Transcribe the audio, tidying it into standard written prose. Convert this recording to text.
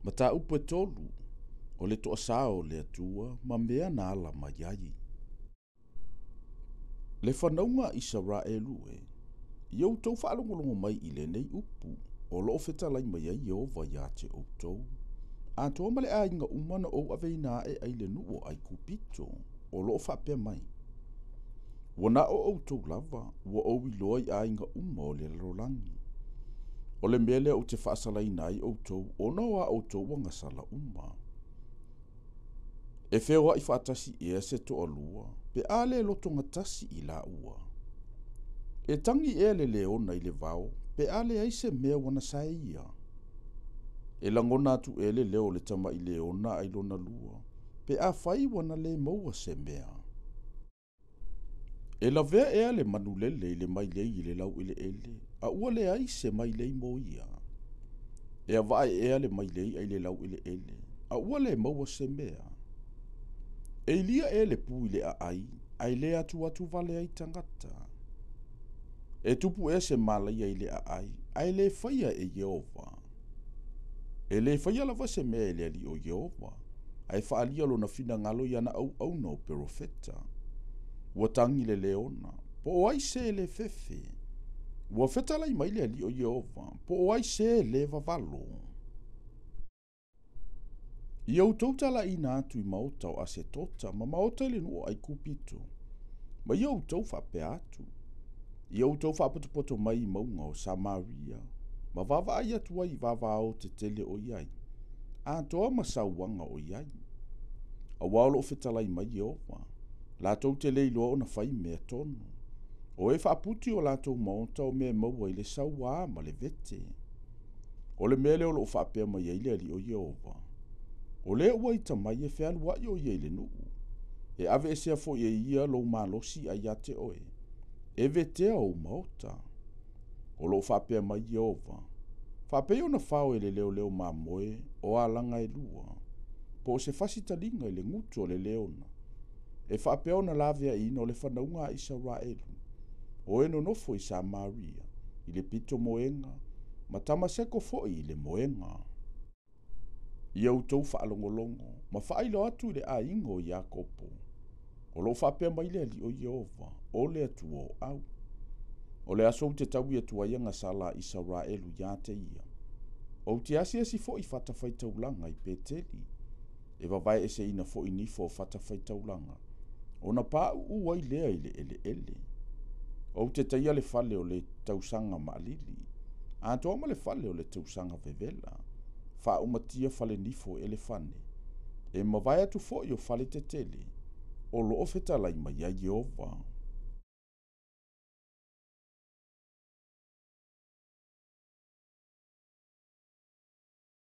Mataupu e 3, o le toasā o le Atua ma mea na ala mai ai. Le fanauga a Isaraelu e, ia outou faalogologo mai i lenei upu, o loo fetalai mai ai Ieova ia te outou, atoa ma le aiga uma na ou aveina ae ai le nuu o Aikupito, o loo faapea mai. Ua na o outou lava, ua ou iloa i aiga uma o le lalolagi. O le mea lea ou te faasalaina ai outou, ona o a outou agasala uma. E feoai faatasi ea se toalua, pe a le lotogatasi i laua. E tagi ea le leona i le vao, pe a leai se mea ua na saeia. E lagona atu e le leo o le tamaʻi leona ai lona lua, pe afai ua na le maua se mea. E lavea ea le manulele i le mailei i le laueleele, a ua leai se mailei mo ia. E avae ea le mailei ai le laueleele, a ua le maua se mea. E ilia ea le pu i le aai, ae le atuatu vale ai tagata. E tupu ea se malaia i le aai, ae le faia e Ieova. E le faia lava se mea e le Alii o Ieova, ae faaalia lona finagalo i ana auauna o perofeta. Ua tagi le leona, po o ai se le fefe. Ua fetalai mai le Alii o Ieova, po o ai se le vavalo. Ia outou talaiina atu i maota o Asetota ma maota i le nuu o Aikupito, ma ia outou faapea atu. Ia outou faapotopoto mai i mauga o Samaria, ma vaavaai atu ai i vavao tetele o i ai, atoa ma sauaga o i ai. Auā o loo fetalai mai Ieova, latou te le iloa ona fai mea tonu. O e faaputi o latou maota o mea e maua i le sauā ma le vete. O le mea lea o loo faapea mai ai le Alii o Ieova, o lea ua ita mai e fealuai o ia i le nuu. E aveesea foi e ia lou malosi ai ia te oe, e vetea ou maota. O loo faapea mai Ieova, faapei ona fao e le leoleo mamoe o alaga e lua, po o se fasi taliga i le gutu o le leona, e faapea ona laveaiina o le fanauga a Isaraelu, o e nonofo i Samaria, i le pito moega, ma Tamaseko foi i le moega. Ia outou faalogologo ma faailoa atu i le aiga o Iakopo, o loo faapea mai le Alii o Ieova, o le Atua o au. O le aso ou te taui atu ai agasala a Isaraelu ia te ia. Ou te asiasi foi i fatafaitaulaga i Peteli, e vavaeeseina foi nifo o fatafaitaulaga, ona pauu ai lea i le eleele. Ou te taia le fale o le tausaga maalili, atoa ma le fale o le tausaga vevela, faaumatia fale nifo e elefane, e mavae atu foi o fale tetele, o loo fetalai mai ai Ieova.